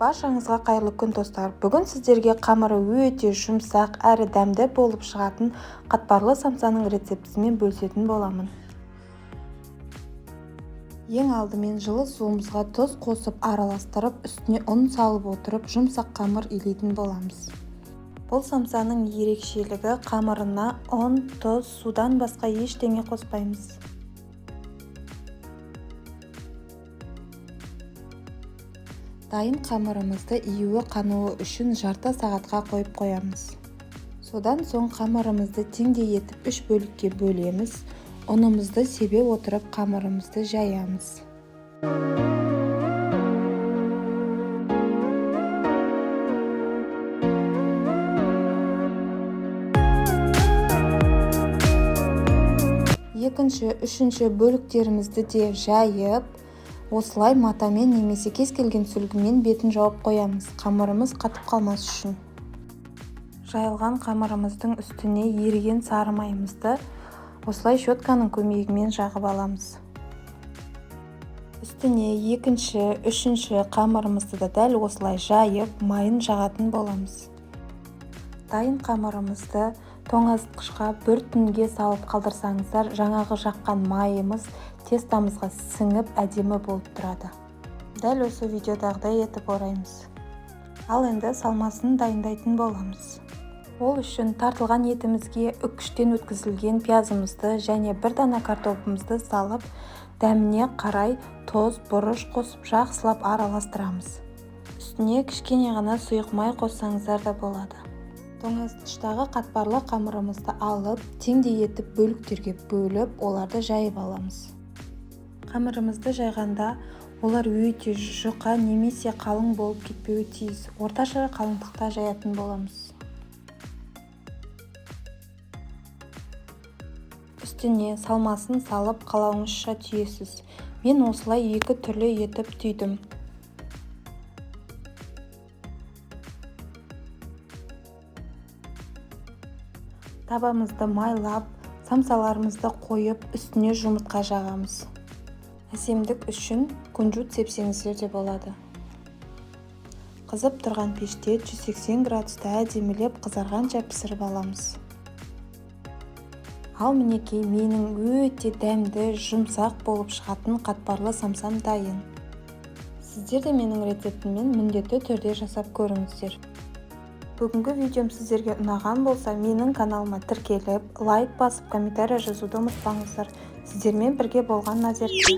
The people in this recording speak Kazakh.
Баршаңызға қайырлы күн, достар! Бүгін сіздерге қамыры өте жұмсақ әрі дәмді болып шығатын қатпарлы самсаның рецептісімен бөлісетін боламын. Ең алдымен жылы суымызға тұз қосып араластырып, үстіне ұн салып отырып, жұмсақ қамыр илейтін боламыз. Бұл самсаның ерекшелігі қамырына ұн, тұз, судан басқа ештеңе қоспаймыз. Дайын қамырымызды июі қануы үшін жарты сағатқа қойып қоямыз. Содан соң қамырымызды теңдей етіп 3 бөлікке бөлеміз. Ұнымызды себе отырып қамырымызды жаямыз. Екінші, үшінші бөліктерімізді де жайып, осылай матамен немесе кез келген сүлгімен бетін жауып қоямыз, қамырымыз қатып қалмас үшін. Жайылған қамырымыздың үстіне еріген сары майымызды осылай щетканың көмегімен жағып аламыз. Үстіне екінші, үшінші қамырымызды да дәл осылай жайып, майын жағатын боламыз. Дайын қамырымызды тоңазытқышқа бір түнге салып қалдырсаңыздар, жаңағы жаққан майымыз тестамызға сіңіп әдемі болып тұрады. Дәл осы видеодағыдай етіп ораймыз. Ал енді салмасын дайындайтын боламыз. Ол үшін тартылған етімізге үккіштен өткізілген пиязымызды және бір дана картопымызды салып, дәміне қарай тұз, бұрыш қосып жақсылап араластырамыз. Үстіне кішкене ғана сұйық май қоссаңыздар да болады. Тоңазытқыштағы қатпарлы қамырымызды алып, теңдей етіп бөліктерге бөліп, оларды жайып аламыз. Қамырымызды жайғанда олар өте жұқа немесе қалың болып кетпеуі тиіс. Орташа қалыңдықта жаятын боламыз. Үстіне салмасын салып қалауыңызша түйесіз. Мен осылай екі түрлі етіп түйдім. Табамызды майлап, самсаларымызды қойып, үстіне жұмыртқа жағамыз. Әсемдік үшін кунжут сепсеңіздер де болады. Қызып тұрған пеште 180 градуста әдемілеп қызарғанша пісіріп аламыз. Ал мінекей менің өте дәмді, жұмсақ болып шығатын қатпарлы самсам дайын. Сіздер де менің рецептіммен міндетті түрде жасап көріңіздер. Бүгінгі видеом сіздерге ұнаған болса, менің каналыма тіркеліп, лайк басып, комментарий жазуды ұмытпаңыздар. Сіздермен бірге болған Назерке.